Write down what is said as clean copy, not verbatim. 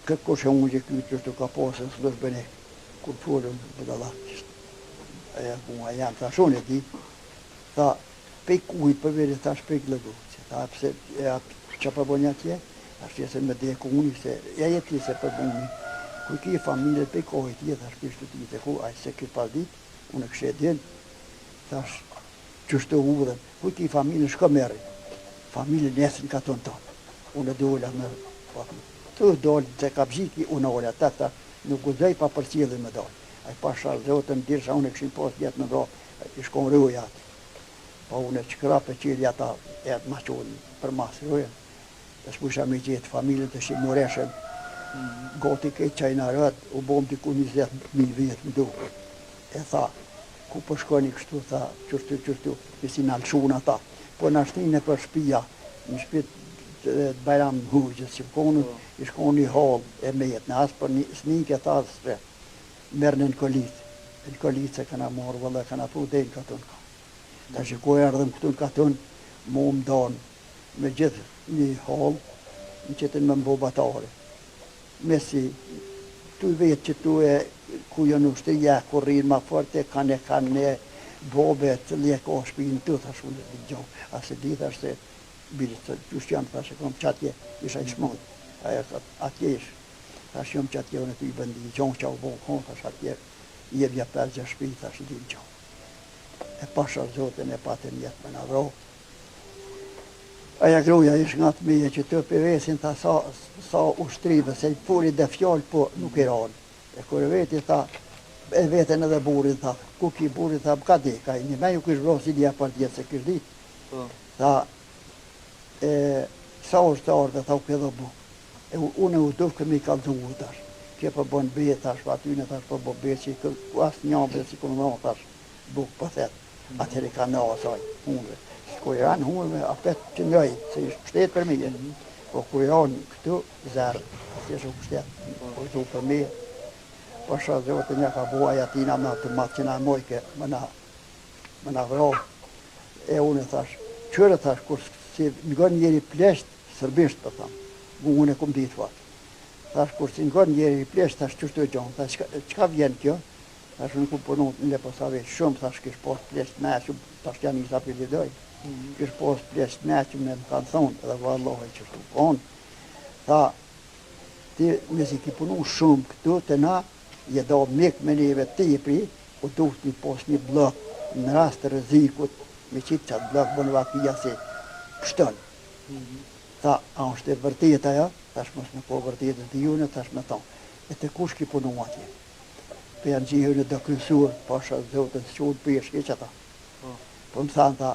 Kërkush e ungje ky qështu ka pasë slushbenik kur folën budallak qështu ajo puna jam thash unë e di tha pej kujt po vini thash pej Gllogoci tha pse e a ça po boni atje thash se me dek uni se ja je ti se po boni ku ki familje pej kohit je thash pej shtëpisë ku ai se kish pas dit unë kishe din thash qështu udhën Ku ki familjen shko merri familjen nesër në katun tonë unë dola me po tu dol te kapxhiki u nala te tha nuk guxoj pa përcjellje me dal ai pasha zotin derisa unë kishin pas njet me vra ish kon roja aty po unë çkrap e çeli ata e ma çon përmas rojën e s'mujsha me gjet familjen të shi mureshën gati krejt çajnarët u bom diku 20.000 vjet më duket E tha, Ku po shkoni kështu, tha, qështu, qështu, masi na lëshun ata. Po na shtinë nëpër shpia, në shpi të Bajram Hoxhës që konën, po. Ish kon një hallë e metë, në as për një snikë e tha, se merrne në kolicë. Në kolicë e kena marrë, vëlla, e kena pru deri në katun ka. Tash ku erdhëm këtu në katun, mu më donë, me gjithë një hallë, më qitën me m'bo batare. Mesi tu vetë që tu e ku janë ushtria ku rrinë ma fort e kanë e kanë ne bobe cili e ka shpinë tu thash unë s'di gjo as e di thash se bile të qysh jam thash e kam qatje isha i shmund ajo tha atje ish thash jam qatje unë tu i bëndi gjo qa u bo kon thash atje jemi ja pesë gjashtë shpi thash di gjo e pasha zotin e patën njet me na vro Aja gruja ish nga të mije që të pëvesin, tha sa, sa ushtrive, se i foli dhe fjalë, po nuk i ranë. E kur e veti, tha, e veten edhe burin, tha, ku ki burin, tha, ka dek, ai një me ju kish vro si dja për djetë, se kish ditë. Po. Tha, e, sa ushtarëve, tha, u ke dho bukë. E unë u dufke me i kallzu tash. Kjo po bon be, thash, po atyne, thash, po bo be, që i asë një be, si këmë dhonë, thash, bukë, po thet. Atëherë i ka në asaj hundëve. Kur i ranë hundëve, apet qëndroi, se ish pështet për mije. Po kur i ranë këtu, zerë, atje është u pështet, po këtu për mije. Pasha zotin ja ka bo ai atina me atë matë që na mojke, më na, më na vro. E unë e thash, qyre thash, kur s'i ngon njeri pleqt, sërbisht po tham, mu unë e kum ditë fort. Thash, kur s'i ngon njeri pleqt, thash, qështu e gjonë, thash, çka vjen kjo? Thash unë kum punu në Leposaviq shumë, thash kish pas pleq të meçëm, tash ja nisa po i lidoj. Kish pas pleq të meçëm me më kanë thonë, edhe vallahi qështu konë. Tha, ti mezi ki punu shumë këtu te na, je do mik me neve tepri, u duhet një pos një bllok në rast të rrezikut, me qitë qatë bllok bën vakia si pështon. Tha, a është e vërtetë ajo? Thash mos me ko vërtetë s'di unë, thash me thonë. E te kush ki punu atje? Po janë gjihur në do kryesur, pasha zotin s'quhen peshk hiç ata. Po. Po më thanë tha.